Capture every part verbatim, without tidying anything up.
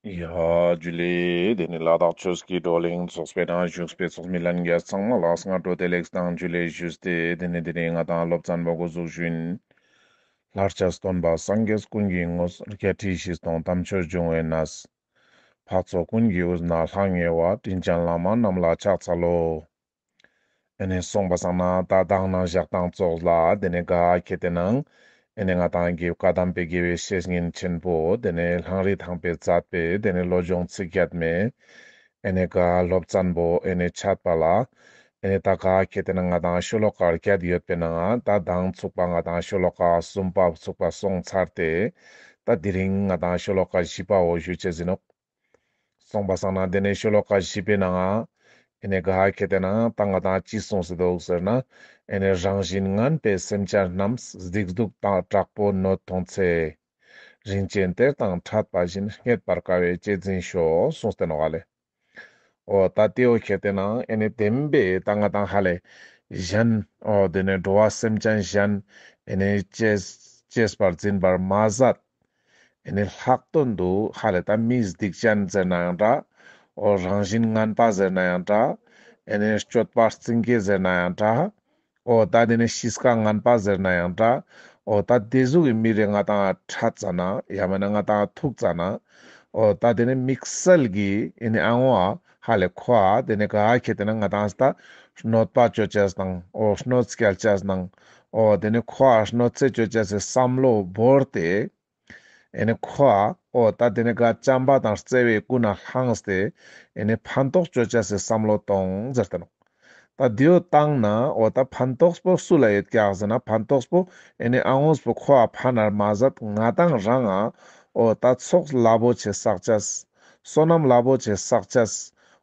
ཡ་ཇུ་ལེ། དེ་ནི་ལ་དྭགས་ཆོས་ཀྱི་བགྲོ་གླེང་ཚོགས་པའི་ནང་བཞུགས་པའི་ཚོགས་མི་ལྷན་རྒྱས་ཚང་མ་ལ་སྔ་དྲོ་བདེ་ལེགས་དང་ཇུ་ལེ་ཞུས་ཏེ། དེ་ནི་དེ་རིང་ང་དང་སློབ་ཚན་པོ་འགོ་འཛུགས་ཞུ་ཡིན། ལྷར་བཅས་སྟོན་པ་སངས་རྒྱས་ཀུན་གྱི་དངོས། བརྒྱད་ཁྲི་བཞི་སྟོང་དམ་ཆོས་འབྱུང་བའི་གནས། འཕགས་ཚོགས་ཀུན་གྱི་དབུས་ན་ལྷང་ངེ་བ། དྲིན་ཅན་བླ་མ་རྣམས་ལ་ཕྱག་འཚལ་ལོ། ཨེ་ནེ་སོང་པ་སང་ན་ད་མདང་ནང་ཞག་དང་ཙོགས་ལ་དེ་ནེ་ག་ཁེ་ཏེ་ནང་ཨེ་ནེ་ང་དང་གི་བཀའ་གདམས་པའི་དགེ་བའི་བཤེས་གཉེན་ཆེན་པོ་དེ་ནེ་ལྷང་རི་ཐང་པའི་མཛད་པའི་དེ་ནེ་བློ་སྦྱོང་ཚིག་བརྒྱད་མའི་ཨེ་ནེ་ག་སློབ་ཚན་པོ་ཨེ་ནེ་ཆད་པ་ལ། ཨེ་ནེ་ད་ག་ཁེ་ཏེ་ནང་ང་དང་ཤོ་ལོ་ཀ་བརྒྱད་ཡོད་པའི་ནང་ད་མདང་ཚུགས་པ་ང་དང་ཤོ་ལོ་ཀ་གསུམ་པ་ཚུགས་པ་སོང་ཚར་ཏེ། ད་དེ་རིང་ང་དང་ཤོ་ལོ་ཀ་བཞི་པ་བོ་ཞུ་ཅེས་ཡིན་ནོག། སོང་པ་སང་ན་དེ་ནེ་ཤོ་ལོ་ཀ་བཞི་པའི་ནང་ང་ཨེ་ནེ་ག་ཁེ་ཏེ་ནང་ད་ང་དང་ཅི་གསུངས་སེ་འདུག་ཟེར་ན། ཨེ་ནེ་རང་བཞིན་ངན་པའི་སེམས་ཅན་རྣམས། སྡིག་སྡུག་དང་དྲག་པོ་གནོད་མཐོང་ཚེ། རིན་ཆེན་གཏེར་དང་འཕྲད་པ་བཞིན། རྙེད་པར་དཀའ་བས་གཅེས་འཛིན་ཤོག་གསུངས་ཏེ་ནོག་ལེ། འོ་ད་དེའོ་ཁེ་ཏེ་ནང་ཨེ་ནེ་བདེན་པའི་ད་ང་དང་ཧ་ལེ་གཞན། འོ་དེ་ནེ་འགྲོ་བ་སེམས་ཅན་གཞན་ཨེ་ནེ་གཅེས་གཅེས་པར་འཛིན་པར་མ་ཟད། ཨེ་ནེ་ལྷག་དོན་དུ་ཧ་ལེ་ད་མི་སྡིག་ཅན་ཟེར་ན་ཡང་འདྲ། འོ་རང་བཞིན་ངན་པ་ཟེར་ན་ཡང་འདྲ། ཨེ་ནེ་སྤྱོད་པ་རྩིང་སྐྱེས་ཟེར་ན་ཡང་འདྲ། འོ་ད་དེ་ནེ་གཤིས་ཀ་ངན་པ་ཟེར་ན་ཡང་འདྲ། འོ་ད་དེ་ཟུག་གི་མི་རེ་ང་དང་འཕྲད་ཙ་ན་ཡང་མེན་ན་ང་དང་ཐུག་ཙ་ན། འོ་ད་དེ་ནེ་དམིགས་བསལ་གྱི་ཨེ་ནེ་ཨ་ངོ་ཨ་ཧ་ལེ་ཁོ་ཨ་དེ་ནེ་ག་ཁེ་ཏེ་ནང་ང་དང་ད་གནོད་པ་ཅོ་ཅེས་དང་འོ་གནོད་སྐྱལ་ཅེས་དང་འོ་དེ་ནེ་ཁོ་ཨ་གནོད་འཚེ་ཅོ་ཅེས་སི་བསམ་བློ་བོར་ཏེ། ཨེ་ནེ་ཁོ་ཨ་འོ་ད་དེ་ནེ་ག་བྱམས་པ་དང་བརྩེ་བའི་ཀུན་ནས་བསླངས་ཏེ་ཨེ་ནེ་ཕན་ཐོགས་ཅོ་ཅེས་སི་བསམ་བློ་གཏོང་ཟེར་ཏེ་ནོག། ད་དེའོ་བཏང་ན་འོ་ད་ཕན་ཐོགས་པོ་སུ་ལ་ཡོད་ཀྱག་ཟེར་ན་ཕན་ཐོགས་པོ་ཨེ་ནེ་ཨ་ངོས་པོ་ཁོ་ཨ་ཕན་ནར་མ་ཟད་ང་དང་རང་ང་འོ་ད་ཚོགས་རླབས་པོ་ཆེ་བསགས་ཅེས། བསོད་ནམས་རླབས་པོ་ཆེ་བསགས་ཅེས།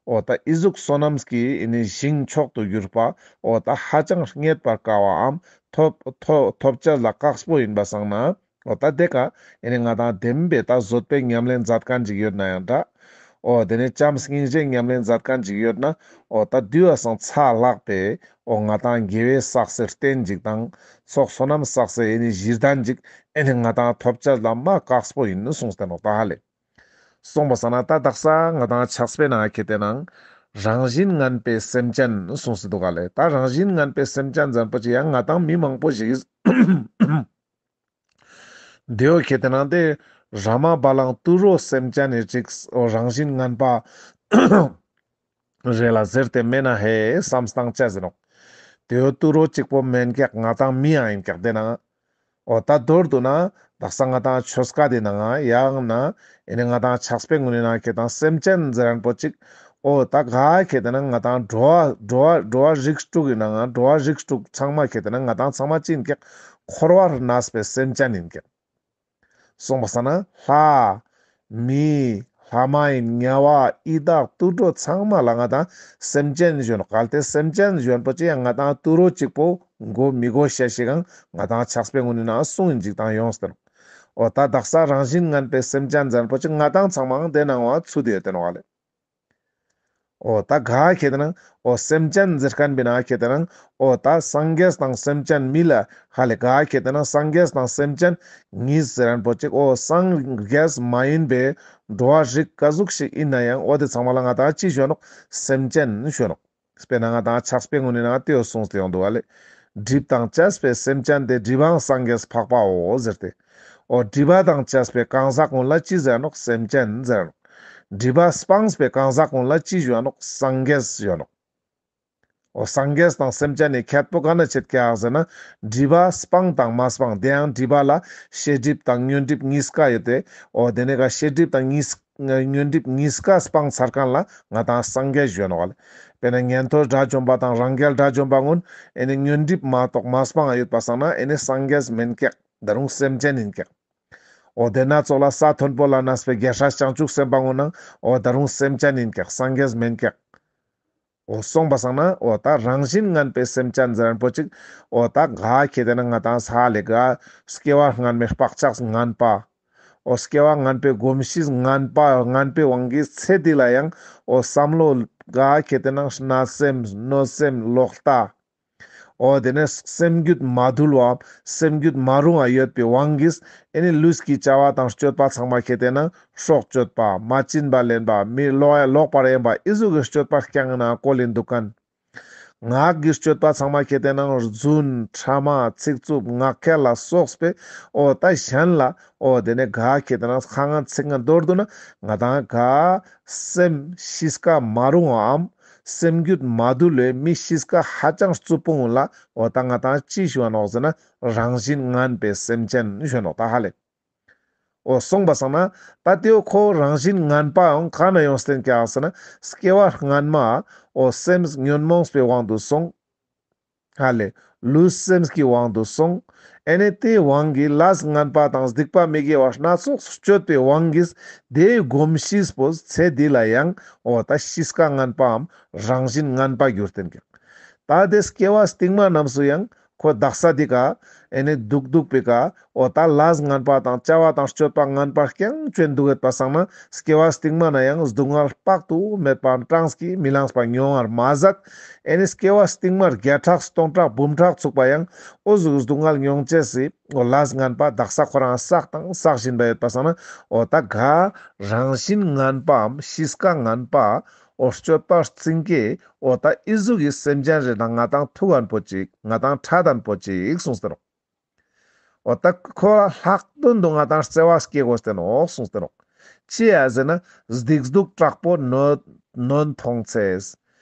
འོ་ད་ཨི་ཟུག་བསོད་ནམས་ཀྱི་ཨེ་ནེ་ཞིང་མཆོག་ཏུ་གྱུར་པ་འོ་ད་ཧ་ཅང་རྙེད་པར་དཀའ་བའམ་ཐོབ་ཐོབ་ཐོབ་ཅེས་ལ་དཀགས་པོ་ཡིན་པ་སང་ན། འོ་ད་དེ་ཀ་ཨེ་ནེ་ང་དང་བདེན་པའི་ད་བཟོད་པའི་ཉམས་ལེན་མཛད་མཁན་ཅིག་ཡོད་ན་ཡང་འདྲ། འོ་དེ་ནེ་བྱམས་སྙིང་རྗེའི་ཉམས་ལེན་མཛད་མཁན་ཅིག་ཡོད་ན། འོ་ད་དུས་བ་སང་ཚ་ལྷག་པའི་འོ་ང་དང་དགེ་བའི་བསགས་སའི་རྟེན་ཅིག་དང་ཚོགས་བསོད་ནམས་བསགས་སའི་ཨེ་ནེ་གཞི་རྟེན་ཅིག་ཨེ་ནེ་ང་དང་ཐོབ་ཅེས་ལ་མ་དཀགས་པོ་ཡིན་ནོག་གསུངས་ཏེ་ནོག་ད་ཧ་ལེ། སོང་པ་སང་ན་ད་དག་ས་ང་དང་ཕྱག་དཔེའི་ནང་ཁེ་ཏེ་ནང་རང་བཞིན་ངན་པའི་སེམས་ཅན་གསུངས་སེ་འདུག་ག་ལེ། ད་རང་བཞིན་ངན་པའི་སེམས་ཅན་ཟེར་པོ་ཅི་ཡང་ང་དང་མི་མང་པོ་ཞིག་དེའོ་ཁེ་ཏེ་ནང་དེ་ར་མ་བ་ལང་ཏུ་རོ་སེམས་ཅན་ནི་ཅིག་འོ་རང་བཞིན་ངན་པ་རེ་ལ་ཟེར་ཏེ་མེད་ན་ཧེ་བསམ་སྟངས་ཅེས་ཟེར་ནོག། དེའོ་ཏུ་རོ་གཅིག་པོ་མེན་ཀྱག། ང་དང་མི་ཡང་ཡིན་ཀྱག་དེ་ན། འོ་ད་མདོར་བསྡུ་ན་དག་ས་ང་དང་ཆོས་ཀ་དེ་ནང་ཡང་ན་ཨེ་ནེ་ང་དང་ཕྱག་དཔེ་གུན་ནི་ནང་ཁེ་ཏེ་ནང་སེམས་ཅན་ཟེར་མཁན་པོ་ཅིག། འོ་ད་ག་ཁེ་ཏེ་ནང་ང་དང་འགྲོ་བ་འགྲོ་བ་འགྲོ་བ་རིགས་དྲུག་གི་ནང་ང་འགྲོ་བ་རིགས་དྲུག་ཚང་མ་ཁེ་ཏེ་ནང་ང་དང་ཚང་མ་ཅི་ཡིན་ཀྱག། འཁོར་བར་གནས་པའི་སེམས་ཅན་ཡིན་ཀྱག། སོང་པ་སང་ན་ལྷ། མི། ལྷ་མ་ཡིན་དམྱལ་བ་ཡི་དྭགས་དུད་འགྲོ་ཚང་མ་ལ་ང་དང་སེམས་ཅན་ཞུ་ནོག། གལ་ཏེ་སེམས་ཅན་ཞུ་མཁན་པོ་ཅི་ཡང་ང་དང་ཏུ་རོ་གཅིག་པོ་གོ་མི་གོ་ཤེས་ཤིག་ཡང་ང་དང་ཕྱག་དཔེ་གུན་ནི་ནང་གསུངས་ཡིན་ཅིག་དང་ཡོངས་ཏེ་ནོག། འོ་ད་དག་ས་རང་བཞིན་ངན་པའི་སེམས་ཅན་ཟེར་མཁན་པོ་ཅི་ང་དང་ཚང་མའང་དེ་ནང་བ་ཚུད་དེ་ཡོད་དེ་ནོག་ལེ། འོ་ད་ག་ཁེ་ཏེ་ནང་འོ་སེམས་ཅན་ཟེར་མཁན་པོའི་ནང་ཁེ་ཏེ་ནང་འོ་ད་སངས་རྒྱས་དང་སེམས་ཅན་མི་ལ་ཧ་ལེ་ག་ཁེ་ཏེ་ནང་སངས་རྒྱས་དང་སེམས་ཅན་གཉིས་ཟེར་མཁན་པོ་ཅིག། འོ་སངས་རྒྱས་མ་ཡིན་པའི་འགྲོ་བ་རིགས་ག་ཟུག་ཞིག་ཡིན་ན་ཡང་འོ་དེ་ཚང་མ་ལ་ང་དང་ཅི་ཞུ་ནོག། སེམས་ཅན་ཞུ་ནོག། དཔེར་ན་ང་དང་ཕྱག་དཔེ་གུན་ནི་ནང་དེའོ་གསུངས་ཏེ་ཡོང་འདུག་པ་ལེ། སྒྲིབ་དང་བཅས་པའི་སེམས་ཅན་དེ། སྒྲིབ་པའང་སངས་རྒྱས་འཕགས་པའོ་ཟེར་ཏེ། འོ་སྒྲིབ་པ་དང་བཅས་པའི་གང་ཟག་གུན་ལ་ཅི་ཟེར་ནོག། སེམས་ཅན་ཟེར་ནོག། སྒྲིབ་པ་སྤངས་པའི་གང་ཟག་གུན་ལ་ཅི་ཞུ་ནོག། སངས་རྒྱས་ཞུ་ནོག། འོ་སངས་རྒྱས་དང་སེམས་ཅན་ནི་ཁྱད་པོ་ག་ན་ཆེད་ཀྱག་ཟེར་ན། སྒྲིབ་པ་སྤངས་དང་མ་སྤངས་དེ་ཡང་སྒྲིབ་པ་ལ་ཤེས་སྒྲིབ་དང་ཉོན་སྒྲིབ་གཉིས་ཀ་ཡོད་དེ། འོ་དེ་ནེ་ག་ཤེས་སྒྲིབ་དང་གཉིས་ཉོན་སྒྲིབ་གཉིས་ཀ་སྤངས་ཚར་མཁན་ལ་ང་དང་སངས་རྒྱས་ཞུ་ནོག་ལེ། དཔེར་ན་ཉན་ཐོས་དགྲ་བཅོམ་པ་དང་རང་རྒྱལ་དགྲ་བཅོམ་པ་གུན་ཨེ་ནེ་ཉོན་སྒྲིབ་མ་གཏོགས་མ་སྤངས་ཡོད་པ་སང་ན་ཨེ་ནེ་སངས་རྒྱས་མེན་ཀྱག། ད་རུང་སེམས་ཅན་ཡིན་ཀྱག། འོ་དེ་ན་ཙོགས་ལ་ས་མཐོན་པོ་ལ་གནས་པའི་རྒྱལ་སྲས་བྱང་ཆུབ་སེམས་དཔའ་གུན་ནང་འོ་ད་རུང་སེམས་ཅན་ཡིན་ཀྱག། སངས་རྒྱས་མེན་ཀྱག། འོ་སོང་པ་སང་ན་འོ་ད་རང་བཞིན་ངན་པའི་སེམས་ཅན་ཟེར་མཁན་པོ་ཅིག། འོ་ད་ག་ཁེ་ཏེ་ནང་ང་དང་ས་ལེ་ག་སྐྱེ་བ་སྔ་མའི་བག་ཆགས་ངན་པ། འོ་སྐྱེ་བ་ངན་པའི་གོམས་གཤིས་ངན་པ་ངན་པའི་དབང་གིས་ཚེ་འདི་ལ་ཡང་འོ་བསམ་བློ་ག་ཁེ་ཏེ་ནང་གནོད་སེམས་གནོད་སེམས་ལོག་ལྟ། འོ་དེ་ནས་སེམས་རྒྱུད་མ་དུལ་བའམ་སེམས་རྒྱུད་མ་རུང་བ་ཡོད་པའི་དབང་གིས་ཨེ་ནི་ལུས་ཀྱི་བྱ་བ་དང་སྤྱོད་པ་ཚང་མ་ཁེ་ཏེ་ན་སྲོག་གཅོད་པ་མ་བྱིན་པ་ལེན་པ་མི་ལོག་ཡ་ལོག་པར་གཡེམ་པ་ཨི་ཟུག་གི་སྤྱོད་པ་རྐྱང་ན་བཀོལ་ལིན་འདུག་གན། ངག་གི་སྤྱོད་པ་ཚང་མ་ཁེ་ཏེ་ན་རྫུན་ཕྲ་མ་ཚིག་རྩུབ་ངག་འཁྱལ་ལ་སོགས་པའི་འོ་ད་གཞན་ལ་འོ་དེ་ནས་ག་ཁེ་ཏེ་ན་ཁ་ངན་ཚིག་ངན་མདོར་བསྡུ་ན་ང་དང་ག་སེམས་གཤིས་ཀ་མ་རུང་བའམ་སེམས་རྒྱུད་མ་དུལ་བའི་མི་གཤིས་ཀ་ཧ་ཅང་རྩུབ་པོ་ངུ་ལ་འོ་ད་ང་དང་ཅི་ཞུ་བ་ནོག་ཟེར་ན་རང་བཞིན་ངན་པའི་སེམས་ཅན་ཞུ་བ་ནོག་ད་ཧ་ལེ། འོ་སོང་པ་སང་ན་ད་དེའོ་ཁོ་རང་བཞིན་ངན་པའང་ག་ན་ཡོང་སྟེ་ཀྱག་ཟེར་ན་སྐྱེ་བ་སྔན་མ་འོ་སེམས་ཉོན་མོངས་པའི་དབང་དུ་སོང་། ཧ་ལེ། ལུས་སེམས་ཀྱི་དབང་དུ་སོང་། ཨེ་ནི་དེའི་དབང་གིས་ལས་ངན་པ་དང་སྡིག་པ་མི་དགེ་བ་སྣ་ཚོགས་སྤྱོད་པའི་དབང་གིས་དེའི་གོམས་གཤིས་པོ་ཚེ་འདི་ལ་ཡང་འོ་ད་གཤིས་ཀ་ངན་པའམ་རང་བཞིན་ངན་པ་གྱུར་ཏེ་ཀྱག་ད་དེ་སྐྱེ་བ་རྟིང་མ་རྣམས་སུ་ཡང་ཁོ་དག་ས་འདི་ཀ་ཨེ་ནི་སྡུག་སྡུག་པའི་ཀ་འོ་ད་ལས་ངན་པ་དང་བྱ་བ་དང་སྤྱོད་པ་ངན་པ་རྐྱང་ཅོ་ཨིན་འདུག་ཡོད་པ་སང་ན་སྐྱེ་བ་རྟིང་མ་ན་ཡང་སྡུག་བསྔལ་དཔག་ཏུ་མེད་པའམ་གྲངས་ཀྱིས་མི་ལངས་པ་མྱོང་བར་མ་ཟད། ཨེ་ནི་སྐྱེ་བ་རྟིང་མ་བརྒྱ་ཕྲག་སྟོང་ཕྲག་འབུམ་ཕྲག་ཚུགས་པ་ཡང་འོ་ཟུག་སྡུག་བསྔལ་མྱོང་ཅེས་སི་འོ་ལས་ངན་པ་དག་ས་ཁོ་རང་བསགས་དང་བསགས་བཞིན་པ་ཡོད་པ་སང་ན་འོ་ད་ག་རང་བཞིན་ངན་པའམ་གཤིས་ཀ་ངན་པ་འོ་སྤྱོད་པ་རྩིང་ཀེ་འོ་ད་ཨི་ཟུག་གི་སེམས་ཅན་རེ་དང་ང་དང་ཐུག་གན་པོ་ཅིག་ང་དང་ཕྲད་དན་པོ་ཅིག་གསུངས་ཏེ་ནོག་འོ་ད་ཁོ་ལ་ལྷག་དོན་དུ་ང་དང་བརྩེ་བ་སྐྱེ་དགོས་ཏེ་ནོག་གསུངས་ཏེ་ནོག་ཅི་ཡ་ཟེར་ན་སྡིག་སྡུག་དྲག་པོ་ནོན་ནོན་མཐོང་ཚེ།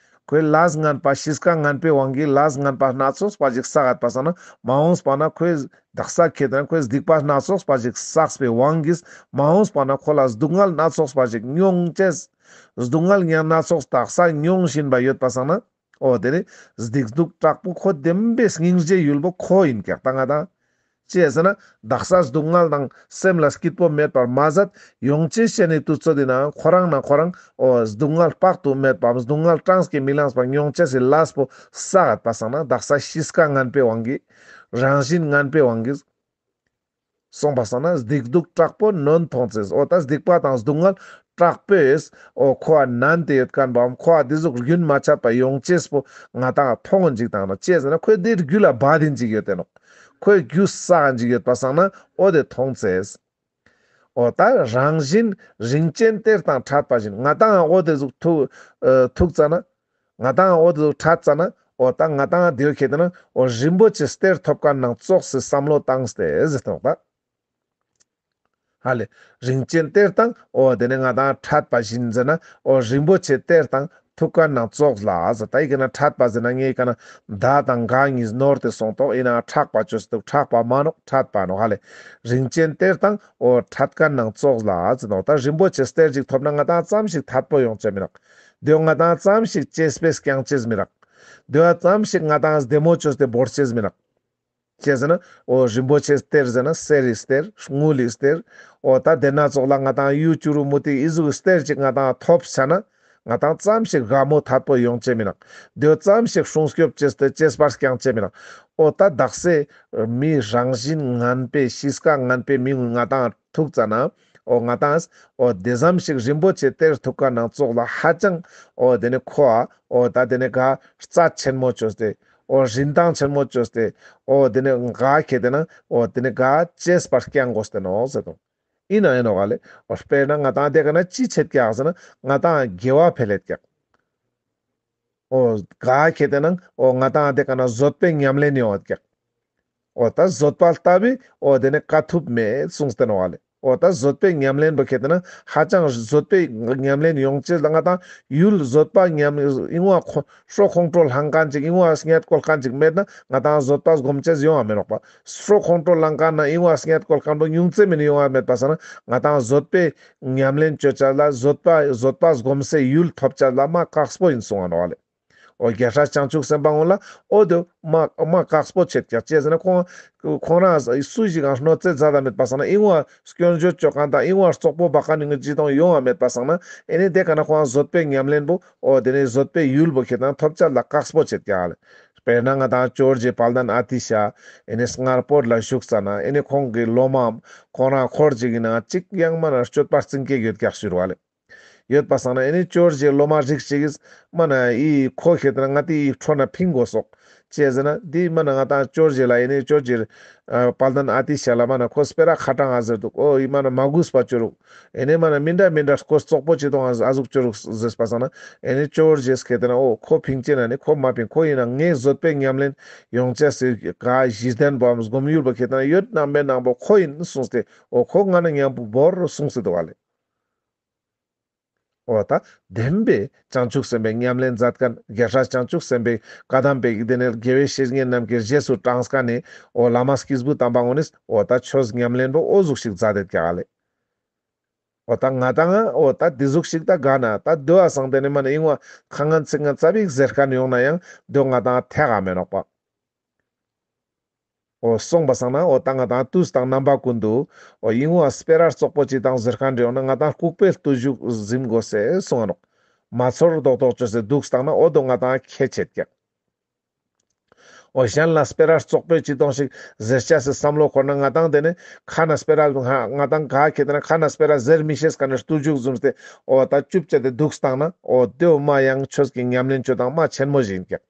ཁོའི་ལས་ངན་པ་གཤིས་ཀ་ངན་པའི་དབང་གིས་ལས་ངན་པ་སྣ་ཚོགས་པ་ཞིག་བསགས་ཡོད་པ་སང་ན་མ་འོངས་པ་ན་ཁོའི་དག་ས་ཁེ་ཏེ་ན་ཁོའི་སྡིག་པ་སྣ་ཚོགས་པ་ཞིག་བསགས་པའི་དབང་གིས་མ་འོངས་པ་ན་ཁོ་ལ་སྡུག་བསྔལ་སྣ་ཚོགས་པ་ཞིག་མྱོང་ཅེས། སྡུག་བསྔལ་ཉེན་སྣ་ཚོགས་དག་ས་མྱོང་བཞིན་པ་ཡོད་པ་སང་ན། འོ་དེ་ནི་སྡིག་སྡུག་དྲག་པོ་ཁོ་བདེན་པའི་སྙིང་རྗེ་ཡུལ་པོ་ཁོ་ཨིན་ཀྱག་ད་ང་དང་། ཅི་ཟེར་ན་དག་ས་སྡུག་བསྔལ་དང་སེམས་ལ་སྐྱིད་པོ་མེད་པར་མ་ཟད་ཡོང་ཅེས་ཤེས་ནི་དུས་ཚོད་དེ་ན་ཁོ་རང་ན་ཁོ་རང་འོ་སྡུག་བསྔལ་དཔག་ཏུ་མེད་པའམ་སྡུག་བསྔལ་གྲངས་ཀྱིས་མི་ལངས་པ་མྱོང་ཅེས་སི་ལས་པོ་བསགས་ཡོད་པ་སང་ན་དག་ས་གཤིས་ཀ་ངན་པའི་དབང་གིས་རང་བཞིན་ངན་པའི་དབང་གིས། སོང་པ་སང་ན་སྡིག་སྡུག་དྲག་པོ་ནོན་མཐོང་ཚེ། འོ་ད་སྡིག་པ་དང་སྡུག་བསྔལ་དྲག་པོས་འོ་ཁོ་ཨ་ནན་ཏེ་ཡོད་མཁན་པའམ་ཁོ་ཨ་འདི་ཟུག་རྒྱུན་མ་ཆད་པ་ཡོང་ཅེས་པོ་ང་དང་མཐོང་ངིན་ཅིག་དང་ན་ཅི་ཟེར་ན་ཁོའི་འདི་རྒྱུད་ལ་བབས་ཏེ་ཡིན་ཅིག་ཡོད་དེ་ནོག་ཁོའི་རྒྱུ་བསགས་ཡིན་ཅིག་ཡོད་པ་སང་ན་འོ་དེ་མཐོང་ཚེ། འོ་ད་རང་བཞིན་རིན་ཆེན་གཏེར་དང་འཕྲད་པ་བཞིན་ང་དང་འོ་དེ་ཟུག་ཐུག་ཨ་ཐུག་ཙ་ན། ང་དང་འོ་དེ་ཟུག་འཕྲད་ཙ་ན་འོ་ད་ང་དང་དེའོ་ཁེ་ཏེ་ན་འོ་རིན་པོ་ཆེ་གཏེར་ཐོབ་མཁན་ནང་ཙོགས་སི་བསམ་བློ་བཏང་སྟེ་ཟེར་ཏེ་ནོག་ད། ཧ་ལེ། རིན་ཆེན་གཏེར་དང་འོ་དེ་ནི་ང་དང་འཕྲད་པ་བཞིན་ཟེར་ན་འོ་རིན་པོ་ཆེ་གཏེར་དང་ཐུག་མཁན་ནང་ཙོགས་ལ་ཟེར། ད་ཡི་གེ་ན་འཕྲད་པ་ཟེར་ན་ངའི་ཀ་ན་ད་དང་ག་གཉིས་ནོར་ཏེ་སོང་ཏོག་ཡིན་ན་འཕྲད་པ་ཅོས་ཏེ་འདུག་འཕྲད་པ་མ་ནོག་འཕྲད་པ་ནོག་ཧ་ལེ། རིན་ཆེན་གཏེར་དང་འོ་འཕྲད་མཁན་ནང་ཙོགས་ལ་ཟེར་ནོག་ད་རིན་པོ་ཆེ་གཏེར་ཅིག་ཐོབ་ན་ང་དང་ཙམ་ཞིག་ཐད་པོ་ཡོང་ཅེས་མི་རག་དེའོ་ང་དང་ཙམ་ཞིག་གཅེས་པས་བསྐྱང་ཅེས་མི་རག་དེའོ་ཙམ་ཞིག་ང་དང་བདེ་མོ་ཅོས་ཏེ་བོར་ཅེས་མི་རག་ཅི་ཟེར་ན། འོ་རིན་པོ་ཆེ་གཏེར་ཟེར་ན་གསེར་རི་གཏེར། དངུལ་ལི་གཏེར། འོ་ད་དེ་ན་ཙོགས་ལ་ང་དང་གཡུ་བྱུ་རུ་མུ་ཏིག་ཨི་ཟུག་གི་གཏེར་ཅིག་ང་དང་ཐོབ་ཆ་ན། ང་དང་ཙམ་ཞིག་དགའ་མོ་ཐད་པོ་ཡོང་ཅེས་མི་ནོག་དེའོ་ཙམ་ཞིག་སྲུང་སྐྱོབ་ཅེས་ཏེ་གཅེས་པར་བསྐྱང་ཅེས་མི་ནོག་འོ་ད་དག་སའི་མི་རང་བཞིན་ངན་པའི་གཤིས་ཀ་ངན་པའི་མི་ང་དང་ཐུག་ཙ་ན། འོ་ང་དང་འོ་དེ་ཙམ་ཞིག་རིན་པོ་ཆེ་གཏེར་ཐུག་མཁན་ནང་ཙོགས་ལ་ཧ་ཅང་འོ་དེ་ནི་ཁོ་ཨ་འོ་ད་དེ་ནི་ག་རྩ་ཆེན་མོ་ཅོས་ཏེ། འོ་རིན་ཐང་ཆེན་མོ་ཅོས་ཏེ། འོ་དེ་ནི་ག་ཁེ་ཏེ་ན་འོ་དེ་ནི་ག་གཅེས་པར་བསྐྱང་དགོས་ཏེ་ནོག་ཟེར་དོ། ཨིན་ན་ཨིན་ནོག་ལེ། འོ་དཔེར་ན་ང་དང་དེ་ཀ་ན་ཅི་ཆད་ཀྱག་ཟེར་ན་ང་དང་དགེ་བ་འཕེལ་ལེད་ཀྱག་འོ་ག་ཁེ་ཏེ་ན་འོ་ང་དང་དེ་ཀ་ན་བཟོད་པའི་ཉམས་ལེན་ཡོང་བ་ཀྱག་འོ་ད་བཟོད་པ་ལྟ་བུའི་འོ་དེ་ནི་དཀའ་ཐུབ་མེད་གསུངས་ཏེ་ནོག་ལེ། འོ་ད་བཟོད་པའི་ཉམས་ལེན་པོ་ཁེ་ཏེ་ན་ཧ་ཅང་བཟོད་པའི་ཉམས་ལེན་ཡོང་ཅེས་ལ་ང་དང་ཡུལ་བཟོད་པ་ཉམས་ཨིན་བ་ཁོ་ཁྲོ་ཁོང་ཁྲོ་ལང་མཁན་ཅིག་ཨིན་བ་སྙད་བཀོལ་མཁན་ཅིག་མེད་ན་ང་དང་བཟོད་པ་སྒོམ་ཅེས་ཡོང་བ་མི་ནོག་པ། ཁྲོ་ཁོང་ཁྲོ་ལང་མཁན་ན་ཨིན་བ་སྙད་བཀོལ་མཁན་པོ་ཉུང་ཙེ་མིན་ཡོང་བ་མེད་པ་སང་ན་ང་དང་བཟོད་པའི་ཉམས་ལེན་ཅོ་ཅེས་ལ་བཟོད་པ་བཟོད་པ་སྒོམ་སའི་ཡུལ་ཐོབ་ཅེས་ལ་མ་དཀགས་པོ་ཨིན་གསུང་བ་ནོག་ལེ། འོ་རྒྱལ་སྲས་བྱང་ཆུབ་སེམས་དཔའ་ངོ་ལ་འོ་དེ་མ་མ་དཀགས་པོ་ཆད་ཀྱག་ཅི་ཟེར་ན་ཁོང་ཁོང་རང་སུ་ཞིག་གང་གནོད་འཚེ་མཛད་ད་མེད་པ་སང་ན་ཨིན་བ་སྐྱོན་བརྗོད་ཅོ་མཁན་དང་ཨིན་བ་རྩོག་པོ་འབག་མཁན་ནི་ཅི་དང་ཡོང་བ་མེད་པ་སང་ན་ཨེ་ནི་དེ་ཀ་ན་ཁོང་བཟོད་པའི་ཉམས་ལེན་པོ་འོ་དེ་ནི་བཟོད་པའི་ཡུལ་པོ་ཁེ་ཏེ་ན་ཐོབ་ཅེས་ལ་དཀགས་པོ་ཆད་ཀྱག་ལེ། དཔེར་ན་ང་དང་ཇོ་བོ་རྗེ་དཔལ་ལྡན་ཨ་ཏི་ཤ་ཨེ་ནི་སྔར་བོད་ལ་བཞུགས་ཙ་ན་ཨེ་ནི་ཁོང་གི་སློབ་མའམ་ཁོང་རང་འཁོར་ཅིག་གི་ནང་ཅིག་ཡང་མ་ན་སྤྱོད་པ་རྩིང་ཀེ་ཡོད་ཀྱག་ཞུ་རུ་བ་ལེ། ཡོད་པ་སང་ན་ཨེ་ནི་ཅོར་ཇེ་སློབ་མ་རིགས་ཤིག་གིས་མ་ན་ཨི་ཁོ་ཁེ་ཏེ་ན་ང་ཏི་ཨི་ཁྲོ་ན་ཕིང་དགོས་སོག་ཅི་ཟེར་ན་འདི་མ་ན་ང་ཏང་ཅོར་ཇེ་ལ་ཨེ་ནི་ཅོར་ཇེ་ཨ་དཔལ་ལྡན་ཨ་ཏི་ཤ་ལ་མ་ན་ཁོ་སྤེ་ར་ཁ་གྲངས་ཨ་ཟེར་འདུག། ཨོ་ཨི་མ་ན་མ་གུས་པ་ཅོ་རུག། ཨེ་ནི་མ་ན་མི་འདྲ་མི་འདྲ་ཁོ་བཙོག་པོ་ཅི་དང་ཨ་ཟུག་ཅོ་རུག་ཟེར་པ་སང་ན་ཨེ་ནི་ཅོར་ཇེས་ཁེ་ཏེ་ན་ཨོ་ཁོ་ཕིང་ཅེ་ན་ནི་ཁོ་མ་ཕིང་ཁོ་ཨིན་ན་ངའི་བཟོད་པའི་ཉམས་ལེན་ཡོང་ཅེས་སི་ག་གཞི་རྟེན་པོའམ་སྒོམ་ཡུལ་པོ་ཁེ་ཏེ་ན་ཡོད་ན་མེད་ན་པོ་ཁོ་ཨིན་གསུངས་ཏེ་ཨོ་ཁོ་ང་ན་མཉམ་པོ་བོར་གསུངས་ཏེ་འདུག་ག་ལེ། འོ་ད་བདེན་པའི་བྱང་ཆུབ་སེམས་དཔའི་ཉམས་ལེན་མཛད་མཁན་རྒྱལ་སྲས་བྱང་ཆུབ་སེམས་དཔའི་བཀའ་གདམས་པའི་དེ་ནས་དགེ་བའི་བཤེས་གཉེན་རྣམས་ཀྱི་རྗེས་སུ་འབྲངས་མཁན་ནི་འོ་བླ་མ་སྐྱེས་བུ་དམ་པ་ངོ་ནི་འོ་ད་ཆོས་ཉམས་ལེན་པོ་འོ་ཟུག་ཞིག་མཛད་དེ་ཀྱག་ལེ། འོ་ད་ང་ཏང་འོ་ད་དེ་ཟུག་ཞིག་ད་ག་ན་ད་དོ་བ་སང་དེ་ནས་མ་ནས་ཨིན་བ་ཁ་ངན་ཚིག་ངན་ཙ་པིག་ཟེར་མཁན་ཡོང་ན་ཡང་དོ་ང་ཏང་ཐད་ག་མེ་ནོག་པ། འོ་སོང་པ་སང་ན་འོ་ད་ང་ཏང་དུས་དང་རྣམ་པ་ཀུན་ཏུ་འོ་ཨིན་བ་སྤེ་ར་བཙོག་པོ་ཅི་དང་ཟེར་མཁན་རེ་ཡོང་ན་ང་ཏང་ལྐུགས་པའི་བརྟུལ་ཞུགས་འཛིན་དགོས་སེ་གསུང་ང་ནོག། མ་ཚོར་རྡོག་རྡོག་ཅོས་སེ་འདུག་སྟངས་ན་འོ་དོ་ང་ཏང་ཁྱད་ཆེད་ཀྱག། འོ་གཞན་ལ་སྤེ་ར་བཙོག་པོའི་ཅི་དང་ཞིག་ཟེར་ཆ་སེ་བསམ་བློ་འཁོར་ན་ང་ཏང་དེ་ནས་ཁ་ན་སྤེ་ར་ང་ཏང་ག་ཁེ་དེ་ན་ཁ་ན་སྤེ་ར་ཟེར་མི་ཤེས་མཁན་ནི་བརྟུལ་ཞུགས་བཟུམ་སྟེ་འོ་ད་ཅུབ་ཅེ་དེ་འདུག་སྟངས་ན་འོ་དེའོ་མ་ཡང་ཆོས་ཀྱི་ཉམས་ལེན་ཅོ་སྟངས་མ་ཆེན་མོ་ཞིག་ཨིན་ཀྱག།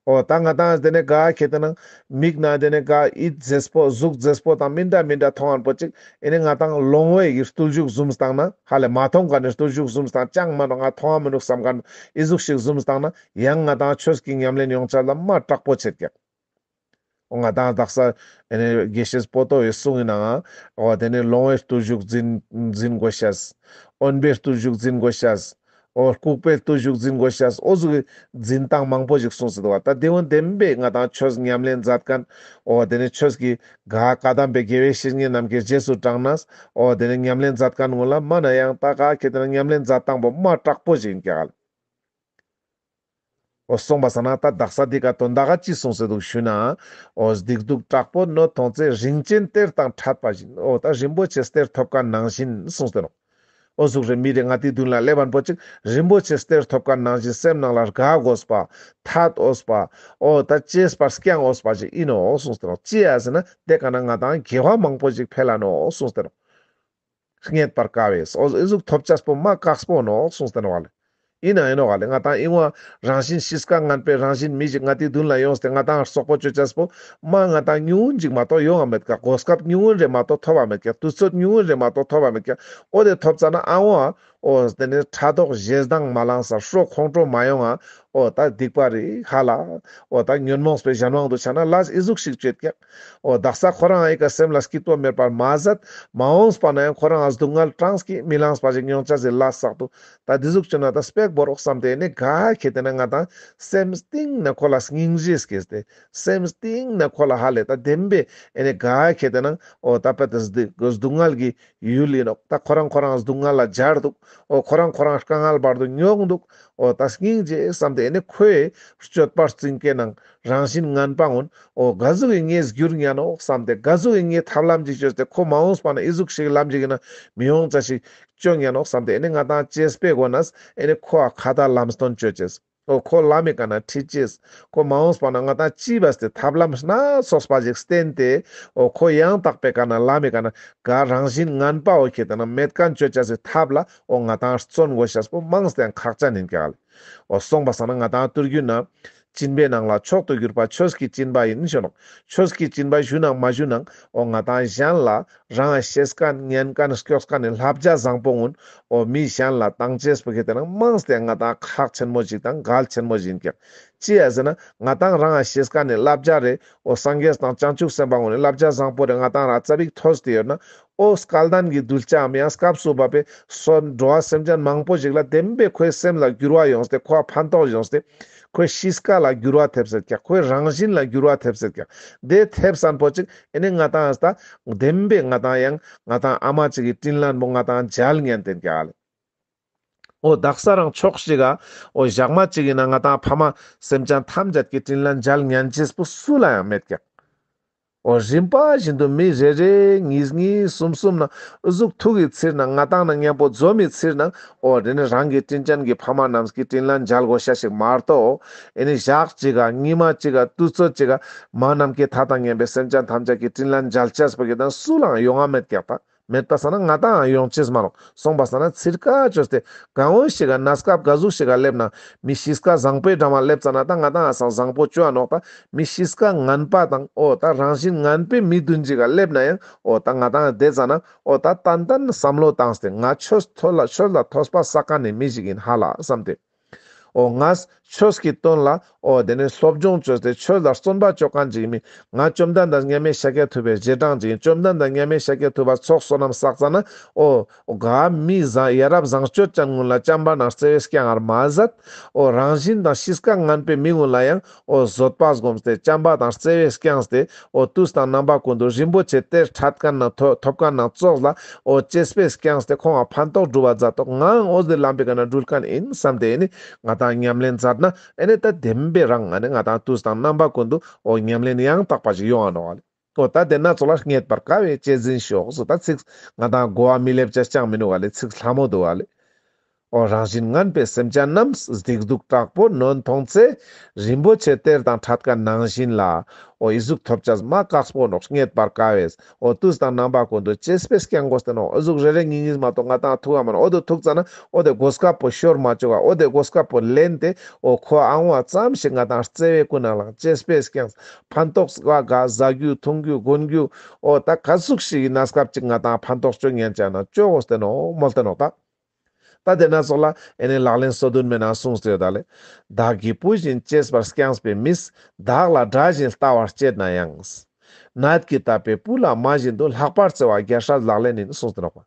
འོ་ད་ང་ཏང་དེ་ནས་ག་ཁེ་དེ་ན་མིག་ན་དེ་ནས་ག་ཡིད་མཛེས་པོ་གཟུགས་མཛེས་པོ་དང་མི་འདྲ་མི་འདྲ་མཐོང་ངན་པོ་ཅིག་ཨེ་ནི་ང་ཏང་ལོང་བའི་གི་བརྟུལ་ཞུགས་བཟུམ་སྟངས་ན་ཧ་ལས་མ་མཐོང་མཁན་ནི་བརྟུལ་ཞུགས་བཟུམ་སྟངས་ཅང་མ་ནོག་ང་མཐོང་ང་མི་ནུག་བསམ་མཁན་ཨི་ཟུག་ཞིག་བཟུམ་སྟངས་ན་ཡང་ང་ཏང་ཆོས་ཀྱི་ཉམས་ལེན་ཡོང་ཆ་ལ་མ་དྲག་པོ་ཆེད་ཀྱག། འོ་ང་ཏང་དག་ས་ཨེ་ནི་དགེ་བཤེས་པོ་ཏོ་ཡི་གསུང་ཡིན་ནའང་འོ་དེ་ནས་ལོང་བའི་བརྟུལ་ཞུགས་འཛིན་འཛིན་དགོས་ཤེས། དབེན་པའི་བརྟུལ་ཞུགས་འཛིན་དགོས་ཤེས། འོ་ལྐུགས་པའི་བརྟུལ་ཞུགས་འཛིན་དགོས་ཤེས། འོ་ཟུག་གི་འཛིན་སྟངས་མང་པོ་ཞིག་གསུངས་སེ་འདུག་པ། ད་དེ་བོ་བདེན་པའི་ང་ཏང་ཆོས་ཉམས་ལེན་མཛད་མཁན་འོ་དེ་ནས་ཆོས་ཀྱི་ག་བཀའ་གདམས་པའི་དགེ་བའི་བཤེས་གཉེན་རྣམས་ཀྱི་རྗེས་སུ་འབྲངས་ནས་འོ་དེ་ནས་ཉམས་ལེན་མཛད་མཁན་ངོ་ལ་མ་ན་ཡང་ད་ག་ཁེ་དེ་ན་ཉམས་ལེན་མཛད་སྟངས་པོ་མ་དྲག་པོ་ཞིག་ཨིན་ཀྱག་ལེ། འོ་སོང་པ་སང་ན་ད་དག་ས་འདི་ཀ་དོན་དག་ག་ཅི་གསུངས་སེ་འདུག་ཞུ་ན། འོ་སྡིག་སྡུག་དྲག་པོ་གནོད་མཐོང་ཚེ། རིན་ཆེན་གཏེར་དང་འཕྲད་པ་བཞིན། འོ་ད་རིན་པོ་ཆེ་གཏེར་ཐོབ་མཁན་ནང་བཞིན་གསུངས་ཏེ་ནོག། འོ་ཟུག་རེ་མི་རེ་ང་ཏི་མདུན་ལ་སླེབས་པ་པོ་ཅིག་རིན་པོ་ཆེ་གཏེར་ཐོབ་མཁན་ནང་བཞིན་སེམས་ནང་ལ་དགའ་དགོས་པ། ཐད་འོས་པ། འོ་ད་གཅེས་པར་བསྐྱང་འོས་པ་ཞིག་ཨིན་ནོག་གསུངས་ཏེ་ནོག། ཅི་ཡ་ཟེར་ན་དེ་ཀ་ན་ང་ཏང་དགེ་བ་མང་པོ་ཞིག་འཕེལ་ལ་ནོག་གསུངས་ཏེ་ནོག། རྙེད་པར་དཀའ་བས། འོ་ཨི་ཟུག་ཐོབ་ཅེས་པོ་མ་དཀགས་པོ་ནོག་གསུངས་ཏེ་ནོག་ལེ། ཨིན་ན་ཨིན་ནོག་ལེ། ང་ཏང་ཨིན་བ་རང་བཞིན་གཤིས་ཀ་ངན་པའི་རང་བཞིན་མི་ཞིག་ང་ཏི་མདུན་ལ་ཡོངས་ཏེ་ང་ཏང་སོག་པོ་ཅོ་ཅེས་པོ་མ་ང་ཏང་ཉུང་ངུན་ཅིག་མ་གཏོགས་ཡོང་ང་མེད་ཀྱག། གོ་སྐབས་ཉུང་ངུན་རེ་མ་གཏོགས་ཐོབ་བ་མེད་ཀྱག། དུས་ཚོད་ཉུང་ངུན་རེ་མ་གཏོགས་ཐོབ་བ་མེད་ཀྱག། འོ་དེ་ཐོབ་ཙ་ན་ཨ་བོ་འོ་དེ་ནས་ཕྲག་དོག་ཞེ་སྡང་མ་ལངས་ས་ཤོ་ཁོང་ཁྲོ་མ་ཡོང་ང་། འོ་ད་སྡིག་པ་རེ་ཧ་ལ། འོ་ད་ཉོན་མོངས་པའི་གཞན་དབང་དུ་ཆ་ན་ལས་ཨི་ཟུག་ཞིག་ཅོ་ཀྱག། འོ་དག་ས་ཁོ་རང་ཨི་ཀ་སེམས་ལ་སྐྱིད་པོ་མེད་པར་མ་ཟད། མ་འོངས་པ་ན་ཡང་ཁོ་རང་ཨ་སྡུག་བསྔལ་གྲངས་ཀྱིས་མི་ལངས་པ་ཞིག་མྱོང་ཅེས་སི་ལས་བསགས་འདུག། ད་འདི་ཟུག་ཅོ་ན་ད་སྤེག་བོར་རོག་བསམ་སྟེ་ཨེ་ནི་ག་ཁེ་དེ་ན་ང་ཏང་སེམས་གཏིང་ན་ཁོ་ལ་སྙིང་རྗེ་སྐྱེས་ཏེ་སེམས་གཏིང་ན་ཁོ་ལ་ཧ་ལས་ད་བདེན་པའི་ཨེ་ནི་ག་ཁེ་དེ་ན་འོ་ད་པད་དེ་སྡུག་སྡུག་བསྔལ་གྱི་ཡུལ་ཡིན་ནོག། ད་ཁོ་རང་ཁོ་རང་སྡུག་བསྔལ་ལ་སྦྱར་འདུག། འོ་ཁོ་རང་ཁོ་རང་དཀའ་ངལ་བར་དུ་མྱོང་འདུག། འོ་ད་སྙིང་རྗེ་བསམ་སྟེ་ཨེ་ནི་ཁོའི་སྤྱོད་པ་རྩིང་ཀའི་ནང་རང་བཞིན་ངན་པ་འོན། འོ་ག་ཟུག་གི་ངས་བསྒྱུར་ཉན་ནོག་བསམ་སྟེ་ག་ཟུག་གི་ངས་ཐབས་ལམ་ཅིག་ཅོས་ཏེ་ཁོ་མ་འོངས་པ་ན་ཨི་ཟུག་ཞིག་ལམ་ཅིག་ཡིན་ན་མི་ཡོང་ཅེས་ཞིག་ཅོ་ཉན་ནོག་བསམ་སྟེ་ཨེ་ནི་ང་ཏང་གཅེས་པའི་སྒོ་ནས་ཨེ་ནི་ཁོ་ཨ་ཁ་ཏ་ལམ་སྟོན་ཅོ་ཅེས། འོ་ཁོ་ལམ་མི་ཀ་ན་ཁྲིད་ཅེས། ཁོ་མ་འོངས་པ་ན་ང་ཏང་ཅི་བས་ཏེ་ཐབས་ལམ་སྣ་ཚོགས་པ་ཞིག་བསྟན་ཏེ། འོ་ཁོ་ཡང་དག་པའི་ཀ་ན་ལམ་མི་ཀ་ན་ག་རང་བཞིན་ངན་པ་འོ་ཁེ་དེ་ན་མེད་མཁན་ཅོ་ཅེས་སི་ཐབས་ལ་འོ་ང་ཏང་བརྩོན་དགོས་ཤེས་པོ་མང་སྟེ་ཁག་ཅན་ཡིན་ཀྱག་ལེ། འོ་སོང་པ་སང་ན་ང་ཏང་ཏུར་རྒྱུད་ན་སྦྱིན་པའི་ནང་ལ་མཆོག་ཏུ་གྱུར་པ་ཆོས་ཀྱི་སྦྱིན་པ་ཡིན་ཞུ་ནོག། ཆོས་ཀྱི་སྦྱིན་པ་ཞུ་ནང་མ་ཞུ་ནང་འོ་ང་ཏང་གཞན་ལ་རང་ཤེས་མཁན་ཉན་མཁན་སྐྱོགས་མཁན་ནི་བསླབ་བྱ་བཟང་པོ་ངུན་འོ་མི་གཞན་ལ་བཏང་ཅེས་པོ་ཁེ་དེ་ན་མང་སྟེ་ང་ཏང་ཁག་ཆེན་མོ་ཞིག་དང་གལ་ཆེན་མོ་ཞིག་ཡིན་ཀྱག། ཅི་ཡ་ཟེར་ན་ང་ཏང་རང་ཤེས་མཁན་ནི་བསླབ་བྱ་རེ་འོ་སངས་རྒྱས་དང་བྱང་ཆུབ་སེམས་དཔའ་ངུན་ནི་བསླབ་བྱ་བཟང་པོ་རེ་ང་ཏང་ར་ཙ་པིག་ཐོས་ཏེ་ཡོད་ན། འོ་སྐལ་ལྡན་གྱི་གདུལ་བྱའམ་ཡང་སྐབས་སུ་བབ་པའི་སོ་འགྲོ་བ་སེམས་ཅན་མང་པོ་ཞིག་ལ་བདེན་པའི་ཁོའི་སེམས་ལ་འགྱུར་བ་ཡོངས་ཏེ་ཁོ་ཕན་ཐོགས་ཡོངས་ཏེ་ཁོའི་གཤིས་ཀ་ལ་འགྱུར་བ་ཐེབས་སེད་ཀྱག། ཁོའི་རང་བཞིན་ལ་འགྱུར་བ་ཐེབས་སེད་ཀྱག། དེ་ཐེབས་སན་པོ་ཅིག་ཨེ་ནི་ང་ཏང་ཨ་སྟ་བདེན་པའི་ང་ཏང་ཡང་ང་ཏང་ཨ་མ་ཅིག་གི་དྲིན་ལན་པོ་ང་ཏང་འཇལ་ཉན་ཏེན་ཀྱག་ལེ། འོ་དག་ས་རང་ཕྱོགས་ཤིག་ག་འོ་ཞག་མ་ཅིག་ཡིན་ན་ང་ཏང་ཕ་མ་སེམས་ཅན་ཐམས་ཅད་ཀྱི་དྲིན་ལན་འཇལ་ཉན་ཅེས་པོ་སུ་ལ་ཡང་མེད་ཀྱག། འོ་རིམ་པ་བཞིན་དུ་མི་རེ་རེ་གཉིས་གཉིས་གསུམ་གསུམ་ན་ཨུ་ཟུག་ཐུག་གི་ཚིར་ན་ང་ཏང་ན་མཉམ་པོ་འཛོམས་མི་ཚིར་ན་འོ་དེ་ནི་རང་གི་དྲིན་ཅན་གྱི་ཕ་མ་རྣམས་ཀྱི་དྲིན་ལན་འཇལ་དགོས་ཤ་ཞིག་མ་གཏོགས་ཨེ་ནི་ཞག་ཅིག་ག་ཉི་མ་ཅིག་ག་དུས་ཚོད་ཅིག་ག་མ་ནམ་མཁའི་མཐའ་དང་མཉམ་པའི་སེམས་ཅན་ཐམས་ཅད་ཀྱི་དྲིན་ལན་འཇལ་ཅེས་པོ་གི་དང་སུ་ལའང་ཡོང་ང་མེད་ཀྱག་ད། མེད་པ་སང་ན་ང་ཏང་ཡོང་ཅེས་མ་ནོག། སོང་པ་སང་ན་ཚིར་ཀ་ཅོས་ཏེ་གང་འོན་ཞིག་ག་གནས་སྐབས་ག་ཟུག་ཞིག་ག་སླེབས་ན་མི་གཤིས་ཀ་བཟང་པོའི་འགྲམ་མ་སླེབས་ཙ་ན་ད་ང་ཏང་ཨ་སང་བཟང་པོ་ཅོ་འ་ནོག། ད་མི་གཤིས་ཀ་ངན་པ་དང་འོ་ད་རང་བཞིན་ངན་པའི་མི་དུན་ཅིག་ག་སླེབས་ན་ཡང་འོ་ད་ང་ཏང་དེ་ཙ་ན་འོ་ད་ཏན་ཏན་བསམ་བློ་བཏང་སྟེ་ང་ཆོས་ཐོས་ལ་ཆོས་ལ་ཐོས་པ་བསགས་མཁན་ནི་མི་ཞིག་ཡིན་ཧ་ལ་བསམ་སྟེ། འོ་ང་ཆོས་ཀྱི་དོན་ལ་འོ་དེ་ནི་སློབ་སྦྱོང་བཅོས་ཏེ་ཆོས་ལ་བརྩོན་པ་བཅོ་མཁན་ཅིག་ཡིན་མི། ང་བཅོམ་ལྡན་འདས་མཉམ་མེད་ཤཱཀྱ་ཐུབ་པའི་རྗེས་འབྲང་ཅིག་ཡིན། བཅོམ་ལྡན་འདས་མཉམ་མེད་ཤཱཀྱ་ཐུབ་པ་ཚོགས་བསོད་ནམས་བསགས་ཙ་ན་འོ་ག་མི་བཟང་ཡ་རབས་བཟང་སྤྱོད་ཅན་ཀུན་ལ་བྱམས་པ་དང་བརྩེ་བས་བསྐྱང་བར་མ་ཟད། འོ་རང་བཞིན་དང་གཤིས་ཀ་ངན་པའི་མི་ཀུན་ལ་ཡང་འོ་བཟོད་པ་བསྒོམས་ཏེ་བྱམས་པ་དང་བརྩེ་བས་བསྐྱངས་ཏེ་འོ་དུས་དང་རྣམ་པ་ཀུན་ཏུ་རིན་པོ་ཆེ་གཏེར་ཕྲད་མཁན་ན་ཐོ་ཐོབ་མཁན་ན་ཙོགས་ལ་འོ་གཅེས་པས་བསྐྱངས་ཏེ་ཁོང་ང་ཕན་ཐོགས་སྒྲུབ་པ་མཛད་དོ། ངའང་འོ་དེ་ལམ་པའི་ཀ་ན་འགྲུལ་མཁན་ཡིན་བསམ་སྟེ་ཨེ་ནི་ང་ཏང་ཉམས་ལེན་མཛད་ན་ཨེ་ནི་ད་བདེན་པའི་རང་ང་ནི་ང་ཏང་དུས་དང་རྣམ་པ་ཀུན་ཏུ་འོ་ཉམས་ལེན་ཡང་དག་པ་ཞིག་ཡོང་ང་ནོག་ལེ། འོ་ད་དེ་ན་ཚོགས་ལ་རྙེད་པར་དཀའ་བས་གཅེས་འཛིན་ཤོག་ཟེར་ད་ཚིག་ང་ཏང་གོ་བ་མི་ལེབ་ཅེས་ཅང་མི་ནུག་ག་ལེ། ཚིག་ལྷ་མོ་འདུག་ག་ལེ། འོ་རང་བཞིན་ངན་པའི་སེམས་ཅན་རྣམས། སྡིག་སྡུག་དྲག་པོ་ནོན་མཐོང་ཚེ། རིན་པོ་ཆེ་གཏེར་དང་ཕྲད་མཁན་ནང་བཞིན་ལ། འོ་ཨི་ཟུག་ཐོབ་ཅེས་མ་དཀགས་པོ་ནོག། རྙེད་པར་དཀའ་བས། འོ་དུས་དང་རྣམ་པ་ཀུན་ཏུ་གཅེས་པས་བསྐྱང་དགོས་ཏེ་ནོག། ཨི་ཟུག་རེ་རེ་གཉིས་གཉིས་མ་གཏོགས་ང་ཏང་ཐུག་ག་མ་ནོག། འོ་དེ་ཐུག་ཙ་ན་འོ་དེ་གོ་སྐབས་པོ་ཤོར་མ་བཅུག་ག། འོ་དེ་གོ་སྐབས་པོ་ལེན་ཏེ་འོ་ཁོ་ཨ་བོ་ཙམ་ཞིག་ང་ཏང་བརྩེ་བས་ཀུན་ནས་བསླངས་གཅེས་པས་བསྐྱངས། ཕན་ཐོགས་ཟ་རྒྱུ་འཐུང་རྒྱུ་གོན་རྒྱུ་འོ་ད་ག་ཟུག་ཞིག་གི་གནས་སྐབས་ཅིག་ང་ཏང་ཕན་ཐོགས་ཅོ་ཉན་ཅ་ན་ཅོ་དགོས་ཏེ་ནོག་མོལ་ཏེ་ནོག་ད། ད་དེ་ན་ཚོགས་ལ་ཨེ་ནི་ལག་ལེན་སོ་བདུན་མའི་ནང་གསུངས་ཏེ་ཡོད་ད་ལེ། བདག་གི་བུ་བཞིན་གཅེས་པར་བསྐྱངས་པའི་མིས། བདག་ལ་དགྲ་བཞིན་ལྟ་བར་སྤྱད་ན་ཡང་། ནད་ཀྱིས་བཏབ་པའི་བུ་ལ་མ་བཞིན་དུ། ལྷག་པར་བརྩེ་བ་རྒྱལ་སྲས་ལག་ལེན་ཡིན་གསུངས་ཏེ་ནོག་པ།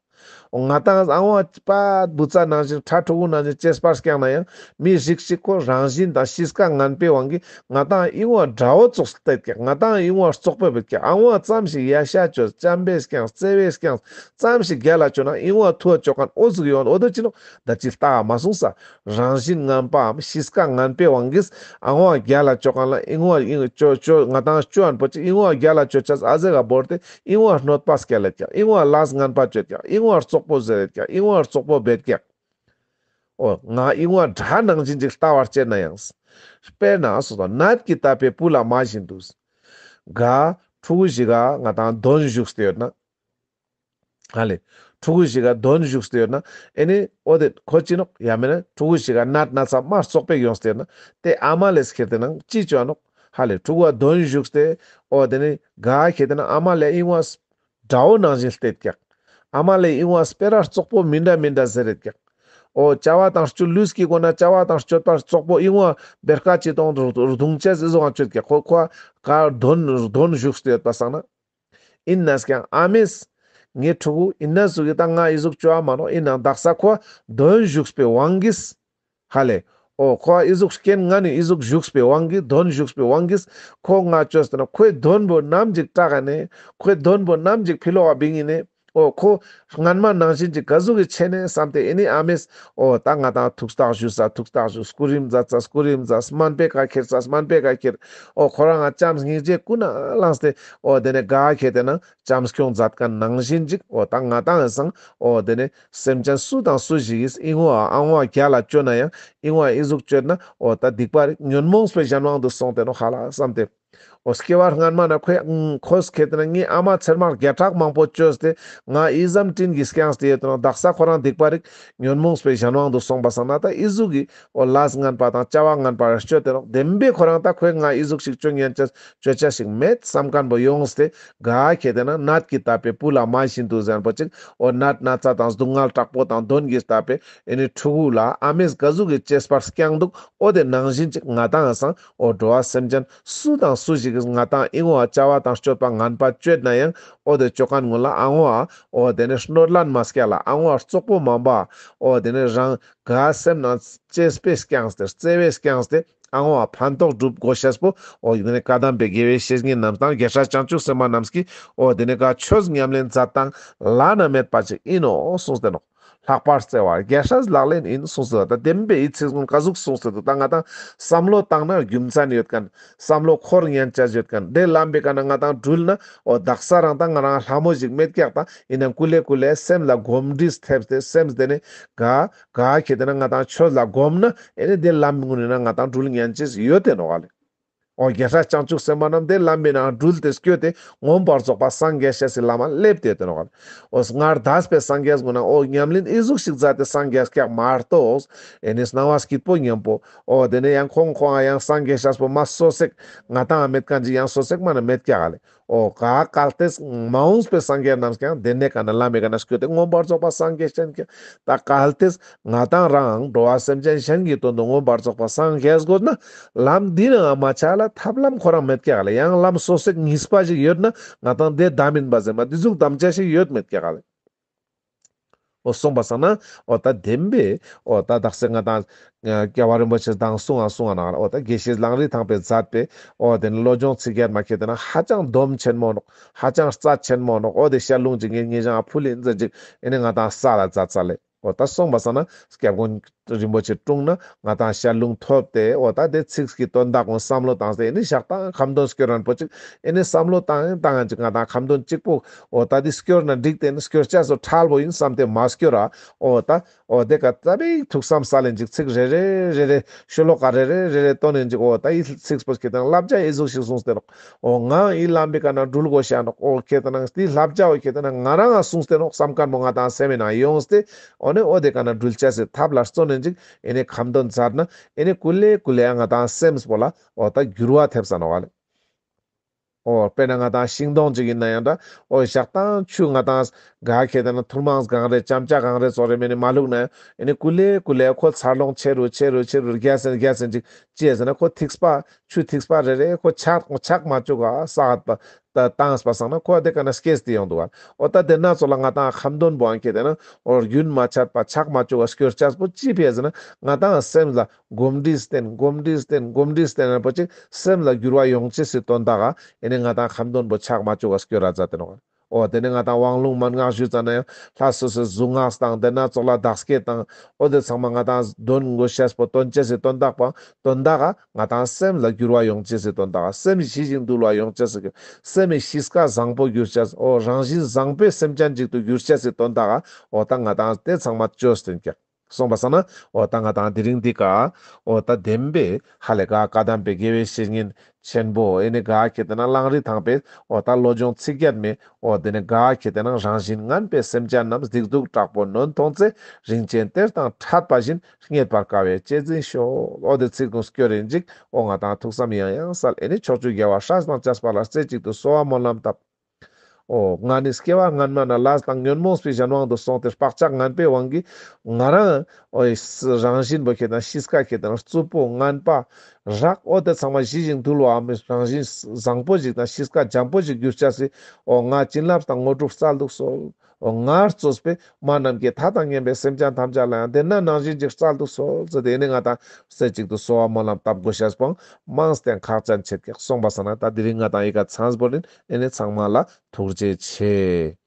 འོ་ང་ཏང་ཨ་བོ་པ་བུ་ཚ་ནང་བཞིན་ཕྲུ་གུ་ནང་བཞིན་གཅེས་པར་བསྐྱངས་ན་ཡང་མི་རིགས་ཤིག་ཁོ་རང་བཞིན་དང་གཤིས་ཀ་ངན་པའི་དབང་གིས་ང་ཏང་ཨི་བོ་དགྲ་བོ་ཙོགས་བལྟས་ཀྱག། ང་ཏང་ཨི་བོ་རྩོག་པོ་བལྟས་ཀྱག། ཨ་བོ་ཙམ་ཞིག་ཡ་ཤ་ཅོས་བྱམས་པས་བསྐྱངས་བརྩེ་བས་བསྐྱངས་ཙམ་ཞིག་རྒྱལ་ལ་ཅོ་ན་ཨི་བོ་ཐུ་བ་ཅོ་མཁན་འོ་ཟུག་ཡོང་འོ་དོ་ཅི་ནོག། ད་ཅི་ལྟ་མ་གསུངས་ས། རང་བཞིན་ངན་པའམ་གཤིས་ཀ་ངན་པའི་དབང་གིས་ཨ་བོ་རྒྱལ་ལ་ཅོ་མཁན་ལ་ཨི་བོ་ཨི་ཅོ་ཅོ་ང་ཏང་ཅོ་མཁན་པོ་ཅིག་ཨི་བོ་རྒྱལ་ལ་ཅོ་ཅེས་ཨ་ཟེ་ག་བོར་ཏེ་ཨི་བོ་གནོད་པ་སྐྱེལ་ལེད་ཀྱག། ཨི་བོ་ལས་ངན་པ་ཅོད་ཀྱག། ཨི་བོ་རྩོག་པོ་ཟེར་ལེད་ཀྱག། ཨི་བོ་རྩོག་པོ་བེད་ཀྱག། འོ་ང་ཨི་བོ་དགྲ་ནང་བཞིན་ཅིག་ལྟ་བར་བྱེད་ན་ཡང་། དཔེར་ན་སོ་སོ་ནད་ཀྱིས་བཏབ་པའི་བུ་ལ་མ་བཞིན་དུ། ག་ཕྲུ་གུ་ཞིག་ག་ང་ཏང་གདོན་ཞུགས་ཏེ་ཡོད་ན། ཧ་ལེ། ཕྲུ་གུ་ཞིག་ག་གདོན་ཞུགས་ཏེ་ཡོད་ན། ཨེ་ནི་འོ་དེ་ཁོ་ཅི་ནོག། ཡང་མེད་ན་ཕྲུ་གུ་ཞིག་ག་ནད་ན་ཚ་མ་རྩོག་པོ་ཡོངས་ཏེ་ཡོད་ན། དེ་ཨ་མ་ལེས་ཁྱེར་ཏེ་ནང་ཅི་ཅོ་ནོག། ཧ་ལེ་ཕྲུ་གུ་གདོན་ཞུགས་ཏེ་འོ་དེ་ནི་ག་ཁྱེར་ཏེ་ན་ཨ་མ་ལེ་ཨི་བོ་དགྲ་བོ་ནང་བཞིན་བལྟས་ཀྱག། ཨ་མ་ལེ་ཨི་བོ་སྤེ་ར་རྩོག་པོ་མི་འདྲ་མི་འདྲ་ཟེར་རེད་ཀྱག། འོ་བྱ་བ་དང་སྤྱོད་ལུས་ཀྱི་སྒོ་ན་བྱ་བ་དང་སྤྱོད་པ་རྩོག་པོ་ཨི་བོ་བེར་ཀ་ཅི་དང་རྡུང་ཅེས་ཨི་ཟུག་ཅོད་ཀྱག། ཁོ་ཁོ་ག་གདོན་གདོན་ཞུགས་ཏེ་ཡོད་པ་སང་ན། ཡིན་ན་ཀྱང་ཨ་མས་ངའི་ཕྲུ་གུ་ཡིན་ན་ཟུག་གི་ད་ང་ཨི་ཟུག་ཅོ་ཨ་མ་ནོག། ཡིན་ནའང་དག་ས་ཁོ་གདོན་ཞུགས་པའི་དབང་གིས། ཧ་ལེ། འོ་ཁོ་ཨི་ཟུག་རྐྱེན་ངན་ནི་ཨི་ཟུག་ཞུགས་པའི་དབང་གིས་གདོན་ཞུགས་པའི་དབང་གིས་ཁོ་ང་ཅོས་ཏེ་ན་ཁོའི་གདོན་པོ་ནམ་ཅིག་སྐྲག་ག་ནས་ཁོའི་གདོན་པོ་ནམ་ཅིག་ཕི་ལོག་ག་བིང་ཡིན་ནས། འོ་ཁོ་སྔན་མ་ནང་བཞིན་ཅིག་ག་ཟུག་གི་ཆེ་ནས་བསམ་སྟེ་ཨེ་ནི་ཨ་མས་འོ་ད་ང་ཏང་ཐུགས་བརྟག་ཞུ་ས་ཐུགས་བརྟག་ཞུ། སྐུ་རིམ་མཛད་ས་སྐུ་རིམ་མཛད། སྨན་པའི་ཀ་ཁྱེར་ས་སྨན་པའི་ཀ་ཁྱེར། འོ་ཁོ་རང་ང་བྱམས་སྙིང་རྗེ་ཀུན་ནས་བླངས་ཏེ་འོ་དེ་ནས་ག་ཁྱེར་ཏེ་ན་བྱམས་སྐྱོང་མཛད་མཁན་ནང་བཞིན་ཅིག། འོ་ད་ང་ཏང་ཡང་སང་འོ་དེ་ནས་སེམས་ཅན་སུ་དང་སུ་ཞིག་གིས་ཨི་བོ་ཨ་བོ་རྒྱལ་ལ་ཅོ་ན་ཡང་ཨི་བོ་ཨི་ཟུག་ཅོད་ན་འོ་ད་སྡིག་པ་རིག་ཉོན་མོངས་པའི་གཞན་དབང་དུ་སོང་སྟེ་ནོག་ཧ་ལ་བསམ་སྟེ། འོ་སྐྱེ་བ་སྔན་མ་ན་ཁོས་ཁོས་ཁྱེར་ཏེ་ན་ངའི་ཨ་མ་ཚེར་མ་བརྒྱ་ཕྲག་མང་པོ་ཅོས་ཏེ་ང་ཨི་ཙམ་དྲིན་གྱིས་བསྐྱངས་ཏེ་ཡོད་དེ་ནོག། དག་ས་ཁོ་རང་སྡིག་པ་རིག་ཉོན་མོངས་པའི་གཞན་དབང་དུ་སོང་པ་སང་ན་ད་ཨི་ཟུག་གི་འོ་ལས་ངན་པ་དང་བྱ་བ་ངན་པ་ར་ཅོ་སྟེ་ནོག། བདེན་པའི་ཁོ་རང་ད་ཁོས་ང་ཨི་ཟུག་ཞིག་ཅོ་ཉན་ཅེས་ཅོ་ཅེས་ཞིག་མེད་བསམ་མཁན་པོ་ཡོངས་ཏེ་ག་ཁྱེར་ཏེ་ན་ནད་ཀྱིས་བཏབ་པའི་བུ་ལ་མ་བཞིན་དུ་ཟེར་མཁན་པོ་ཅིག། འོ་ནད་ན་ཚ་དང་སྡུག་བསྔལ་དྲག་པོ་དང་གདོན་གྱིས་བཏབ་པའི་ཨེ་ནི་ཕྲུ་གུ་ལ་ཨ་མས་ག་ཟུག་གི་གཅེས་པར་བསྐྱངས་འདུག། འོ་དེ་ནང་བཞིན་ཅིག་ང་ཏང་ཡང་སང་འོ་འགྲོ་བ་སེམས་ཅན་སུ་དང་སུ་ཞིག་གིས་ང་ཏང་ཨི་བོ་བྱ་བ་དང་སྤྱོད་པ་ངན་པ་ཅོས་ན་ཡང་འོ་དེ་ཅོ་མཁན་ཀུན་ལ་ཨ་བོ་འོ་དེ་ནས་གནོད་ལན་མ་སྐྱལ་ལ་ཨ་བོ་རྩོག་པོ་མ་འབབ། འོ་དེ་ནས་རང་ག་སེམས་ནང་གཅེས་པས་བསྐྱངས་ཏེ་བརྩེ་བས་བསྐྱངས་ཏེ་ཨ་བོ་ཕན་ཐོགས་སྒྲུབ་དགོས་ཤེས་པོ་འོ་དེ་ནས་བཀའ་གདམས་པའི་དགེ་བའི་བཤེས་གཉེན་རྣམས་དང་རྒྱལ་སྲས་བྱང་ཆུབ་སེམས་དཔའ་རྣམས་ཀྱིས་འོ་དེ་ནས་ག་ཆོས་ཉམས་ལེན་མཛད་སྟངས་བླ་ན་མེད་པ་ཅིག་ཡིན་ནོག་གསུངས་ཏེ་ནོག། ལྷག་པར་བརྩེ་བ་རྒྱལ་སྲས་ལག་ལེན་ཡིན་གསུངས་ཏེ་ད་བདེན་པའི་ཨི་ཚིག་ཀུན་ག་ཟུག་གསུངས་ཏེ་འདུག། ད་ང་ཏང་བསམ་བློ་བཏང་ན་རྒྱུ་མཚན་ཡོད་མཁན། བསམ་བློ་འཁོར་ཉན་ཅེས་ཡོད་མཁན། དེ་ལམ་པའི་ཀ་ན་ང་ཏང་དྲུལ་ན་འོ་དག་ས་རང་ད་ང་རང་ལྷ་མོ་ཞིག་མེད་ཀྱག། ད་ཡིན་ནའང་ཀུ་ལེ་ཀུ་ལེ་སེམས་ལ་གོམས་འདྲིས་ཐེབས་ཏེ་སེམས་དེ་ནས་ག་ག་ཁྱེར་ཏེ་ན་ང་ཏང་ཆོས་ལ་གོམས་ན་ཨེ་ནི་དེ་ལམ་ཀུན་ནི་ན་ང་ཏང་དྲུལ་ཉན་ཅེས་ཡོད་དེ་ནོག་ལེ། འོ་རྒྱལ་སྲས་བྱང་ཆུབ་སེམས་དཔའ་རྣམས་དེ་ལམ་པའི་ནང་འགྲུལ་ཏེ་སྐྱོད་དེ་མངོན་པར་རྫོགས་པ་སངས་རྒྱས་ཤེས་སི་ལམ་མ་སླེབས་ཏེ་ཡོད་དེ་ནོག་ལེ། འོ་སྔར་འདས་པའི་སངས་རྒྱས་ཀུན་ན་འོ་ཉམས་ལེན་ཨི་ཟུག་ཤིག་མཛད་དེ་སངས་རྒྱས་ཀྱག་མ་གཏོགས། ཨེ་ནི་སྣང་བ་སྐྱིད་པོ་མཉམ་པོ། འོ་དེ་ནས་ཡང་ཁོང་ཁོང་ཡང་སངས་རྒྱས་ཤེས་པོ་མ་སོ་སེག་ང་ཏང་མེད་མཁན་ཅིག་ཡང་སོ་སེག་མ་ན་མེད་ཀྱག་ལེ། འོ་ག་གལ་ཏེ་མ་འོངས་པའི་སངས་རྒྱས་རྣམས་ཀྱང་དེ་ནས་ག་ན་ལམ་མི་ག་ན་སྐྱོད་དེ་མངོན་པར་རྫོགས་པ་སངས་རྒྱས་ཅན་ཀྱང་། ད་གལ་ཏེ་ང་ཏང་རང་འགྲོ་བ་སེམས་ཅན་གཞན་གྱི་དོན་དུ་མངོན་པར་རྫོགས་པ་སངས་རྒྱས་དགོས་ན། ལམ་འདི་ནང་མ་ཆ་ལ་ཐབས་ལམ་ཁོ་རང་མེད་ཀྱག་ལེ། ཡང་ལམ་སོ་སོ་ཉིས་པ་ཞིག་ཡོད་ན་ང་ཏང་དེ་བདམ་ཨིན་པ་ཟེར་མ་འདི་ཟུག་བདམ་ཆ་ཞིག་ཡོད་མེད་ཀྱག་ལེ། འོ་སོང་པ་སང་ན་འོ་ད་བདེན་པས་འོ་ད་དག་ས་ང་ཏང་སྐྱབས་མགོན་རིན་པོ་ཆེ་དང་གསུང་ང་གསུང་ང་ནང་ལ་འོ་ད་དགེ་བཤེས་ལང་རི་ཐང་པའི་མཛད་པའི་འོ་དེ་ནི་བློ་སྦྱོང་ཚིག་བརྒྱད་མ་ཁྱེད་དེ་ན་ཧ་ཅང་སྡོམ་ཆེན་མོ་ནོག། ཧ་ཅང་རྩ་ཆེན་མོ་ནོག། འོ་དེ་ཞལ་ལུང་ཅིག་ངེ་ངེ་ཞང་ཕུལ་ཨིན་ཟེར་ཅིག་ཨེ་ནི་ང་ཏང་ས་ལ་མཛད་ས་ལེ། འོ་ད་སོང་པ་སང་ན་སྐྱབས་མགོན་རིན་པོ་ཆེ་དྲུང་ན་ང་ཏང་ཞལ་ལུང་ཐོབ་སྟེ་འོ་ད་དེ་ཚིག་གི་དོན་དག་ཀུན་བསམ་བློ་བཏང་སྟེ་ཨེ་ནི་ཞག་དང་ཁ་འདོན་སྐྱོར་རན་པོ་ཅིག་ཨེ་ནི་བསམ་བློ་བཏང་ཡང་བཏང་ཡང་ཅིག་ང་ཏང་ཁ་འདོན་གཅིག་པོ་འོ་ད་དེ་སྐྱོར་ན་འགྲིག་སྟེ་ཨེ་ནི་སྐྱོར་ཆ་སོ་ཁྲལ་པོ་ཨིན་བསམ་སྟེ་མ་སྐྱོར་ར། འོ་ད་འོ་དེ་ཀ་ཙ་པིག་ཐུགས་བསམ་ས་ལེན་ཅིག་ཚིག་རེ་རེ་རེ་རེ་ཤོ་ལོ་ཀ་རེ་རེ་རེ་རེ་བཏོན་ནས་ཅིག་འོ་ད་ཨི་ཚིག་པོ་ཁྱེད་དེ་ན་བསླབ་བྱ་ཨི་ཟུག་ཞིག་གསུངས་ཏེ་ནོག། འོ་ང་ཨི་ལམ་པའི་ཀ་ན་འགྲུལ་དགོས་ཤ་ནོག། འོ་ཁྱེད་དེ་ན་དེ་བསླབ་བྱ་འོ་ཁྱེད་དེ་ན་ང་རང་ང་གསུངས་ཏེ་ནོག་བསམ་མཁན་པོ་ང་ཏང་སེམས་ནང་ཡོངས་ཏེ་འོ་ནི་འོ་དེ་ཀ་ན་འགྲུལ་ཆ་སི་ཐབས་ལ་བརྩོན་ནས་ཅིག་ཨེ་ནི་ཁ་འདོན་མཛད་ན་ཨེ་ནི་ཀུ་ལེ་ཀུ་ལེ་ང་ཏང་སེམས་པོ་ལ་འོ་ད་འགྱུར་བ་ཐེབས་ས་ནོག་ལེ། འོ་དཔེར་ན་ང་ཏང་ཤིང་སྡོང་ཅིག་ཨིན་ན་ཡང་འདྲ། འོ་ཞག་དང་ཆུ་ང་ཏང་ག་ཁྱེད་དེ་ན་ཐུར་མང་གང་རེ་ཅམ་ཅ་གང་རེ་ཙོགས་རེ་མེ་ནི་མ་བླུགས་ན་ཡང་ཨེ་ནི་ཀུ་ལེ་ཀུ་ལེ་ཁོ་འཚར་ལོངས་ཆེ་རུ་ཆེ་རུ་ཆེ་རུ་རྒྱས་སེ་རྒྱས་སེ་ཅིག་ཅི་ཟེར་ན་ཁོ་ཐིགས་པ་ཆུ་ཐིགས་པ་རེ་རེ་ཁོ་ཆག་ཆག་མ་བཅུག་ག་ས་ག་པ་ད་བཏང་པ་སང་ན་ཁོ་དེ་ཀ་ན་སྐྱེས་ཏེ་ཡོང་འདུག་ག། འོ་ད་དེ་ན་ཙོགས་ལ་ང་ཏང་ཁ་འདོན་པོ་ཨང་ཁྱེད་དེ་ན་འོ་རྒྱུན་མ་ཆད་པ་ཆག་མ་བཅུག་ག་སྐྱོར་ཆ་པོ་ཅི་ཕི་ཟེར་ན་ང་ཏང་སེམས་ལ་གོམས་འདྲིས་བསྟེན་གོམས་འདྲིས་བསྟེན་གོམས་འདྲིས་བསྟེན་རན་པོ་ཅིག་སེམས་ལ་འགྱུར་བ་ཡོང་ཅེས་སི་དོན་དག་ག་ཨེ་ནི་ང་ཏང་ཁ་འདོན་པོ་ཆག་མ་བཅུག་ག་སྐྱོར་ར་མཛད་དེ་ནོག། འོ་དེ་ནི་ང་ཏང་དབང་ལུང་མན་ངག་ཞུ་ཙ་ན་ཡང་ལྷ་སོ་སོའི་གཟུངས་སྔགས་དང་དེ་ན་ཙོགས་ལ་བདག་བསྐྱེད་དང་འོ་དེ་ཚང་མ་ང་ཏང་འདོན་དགོས་ཤེས་པོ་འདོན་ཅེས་སི་དོན་དག་པ་དོན་དག་ག་ང་ཏང་སེམས་ལ་འགྱུར་བ་ཡོང་ཅེས་སི་དོན་དག་ག་སེམས་ཞི་ཞིང་དུལ་བ་ཡོང་ཅེས་སི་སེམས་གཤིས་ཀ་བཟང་པོ་འགྱུར་ཅེས་འོ་རང་བཞིན་བཟང་པོའི་སེམས་ཅན་ཅིག་ཏུ་འགྱུར་ཅེས་སི་དོན་དག་ག་འོ་ད་ང་ཏང་དེ་ཚང་མ་བཅོས་ཏེ་ཀྱག། སོང་པ་སང་ན་འོ་ད་ང་ཏང་དེ་རིང་འདི་ཀ་འོ་ད་བདེན་པའི་ཧ་ལས་ཀ་བཀའ་གདམས་པའི་དགེ་བའི་བཤེས་གཉེན་ཆེན་པོ་ཨེ་ནི་ག་ཁྱེད་དེ་ན་ལང་རི་ཐང་པའི་འོ་ད་བློ་སྦྱོང་ཚིག་བརྒྱད་མའི་འོ་དེ་ནི་ག་ཁྱེད་དེ་ན་རང་བཞིན་ངན་པའི་སེམས་ཅན་རྣམས་སྡིག་སྡུག་དྲག་པོ་ནོན་མཐོང་ཚེ་རིན་ཆེན་གཏེར་དང་འཕྲད་པ་བཞིན་རྙེད་པར་དཀའ་བས་གཅེས་འཛིན་ཤོག། འོ་དེ་ཚིག་ཀུན་སྐྱོར་རིན་ཅིག་འོ་ང་ཏང་ཐུགས་བསམ་ཡང་ཡང་གསལ་ཨེ་ནི་ཕྱོགས་བཅུའི་རྒྱལ་བ་སྲས་དང་བཅས་པ་ལ་རྩེ་གཅིག་ཏུ་གསོལ་བ་སྨོན་ལམ་བཏབ། འོ་ང་ནི་སྐྱེ་བ་སྔན་མ་ན་ལས་དང་ཉོན་མོངས་པའི་གཞན་དབང་དུ་སོང་སྟེ་བག་ཆགས་ངན་པའི་དབང་གིས་ང་རང་འོ་རང་བཞིན་པོ་ཁྱེད་དེ་ན་གཤིས་ཀ་ཁྱེད་དེ་ན་རྩུབ་པོ་ངན་པ་རག་འོ་དེ་ཚང་མ་ཞི་ཞིང་དུལ་བའམ་རང་བཞིན་བཟང་པོ་ཞིག་དང་གཤིས་ཀ་འཇམ་པོ་ཞིག་འགྱུར་ཅེས་སི་འོ་ང་བྱིན་རླབས་དང་དངོས་གྲུབ་སྩལ་དུག་གསོལ། འོ་ངར་གཙོས་པའི་མ་ནམ་མཁའི་མཐའ་དང་མཉམ་པའི་སེམས་ཅན་ཐམས་ཅད་ལ་ཡང་དེ་ན་ནང་བཞིན་ཅིག་སྩལ་དུག་གསོལ་ཟེར་ཏེ་ཨེ་ནི་ང་ཏང་རྩེ་གཅིག་ཏུ་གསོལ་བ་སྨོན་ལམ་བཏབ་དགོས་ཤེས་པོ་མང་སྟེ་ཁག་ཅན་ཆེད་ཀྱག། སོང་པ་སང་ན་ད་དེ་རིང་ང་ཏང་ཨི་ཀ་ཚང་པོ་རིན་ཨེ་ནི་ཚང་མ་ལ་ཐུགས་རྗེ་ཆེ།